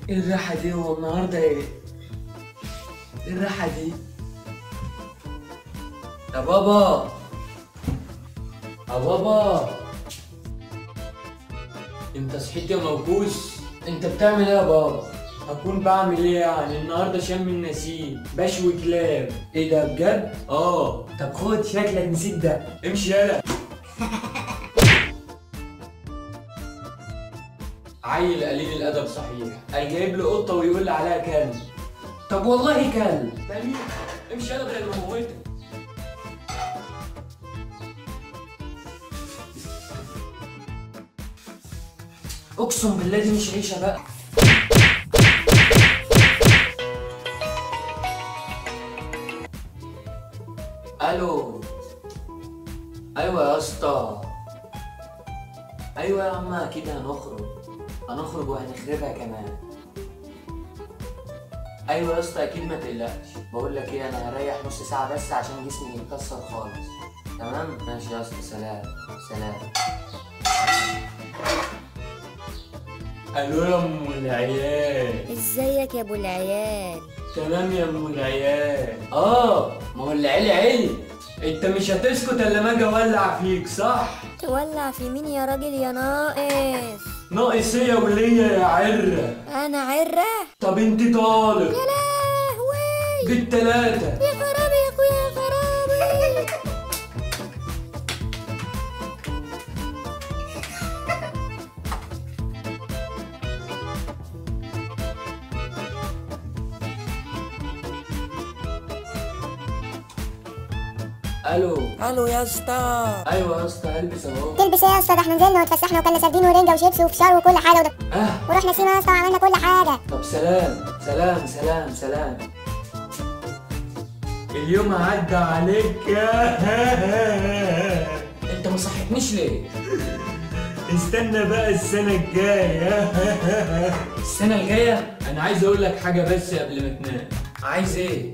ايه الراحة دي؟ هو النهارده ايه؟ ايه الراحة دي؟ يا بابا، يا بابا، انت صحيت يا موكوس؟ انت بتعمل ايه يا بابا؟ هكون بعمل ايه يعني؟ النهارده شم النسيم، بشوي كلاب. ايه ده بجد؟ اه. طب خد، شكلك نسيت ده. امشي يلا. عيل قليل الادب صحيح، قال جايب له قطة ويقول لي عليها كلب. طب والله كلب. تاني امشي يلا بدل ما موتك. اقسم بالله دي مش عيشه بقى. الو. ايوه يا اسطى. ايوه يا عم، اكيد هنخرج، هنخرج وهنخربها كمان. ايوه يا اسطى اكيد، ما تقلقش. بقول لك ايه، انا هريح نص ساعة بس عشان جسمي يتكسر خالص. تمام ماشي يا اسطى، سلام سلام. الو يا ام العيال. ازيك يا ابو العيال؟ تمام يا ام العيال. اه ما هو اللي عيلي عيلي. انت مش هتسكت الا ما اجي اولع فيك، صح؟ تولع في مين يا راجل يا ناقص؟ ناقص ايه يا وليه يا عره؟ انا عره؟ طب انت طالب. يا لهوي، بالتلاته. يا خرابي يا اخويا، يا خرابي. الو. الو يا اسطى. ايوه يا اسطى، هلبس اهو. تلبس ايه يا اسطى؟ ده احنا نزلنا واتفسحنا وكلنا سردين ورنجه وشيبس وفشار وكل حاجة وده. ورحنا سيما يا اسطى وعملنا كل حاجة. طب سلام سلام سلام سلام. اليوم عدى عليك. انت ما صحتنيش ليه؟ استنى بقى السنة الجاية. السنة الجاية؟ انا عايز اقول لك حاجة بس قبل ما تنام. عايز ايه؟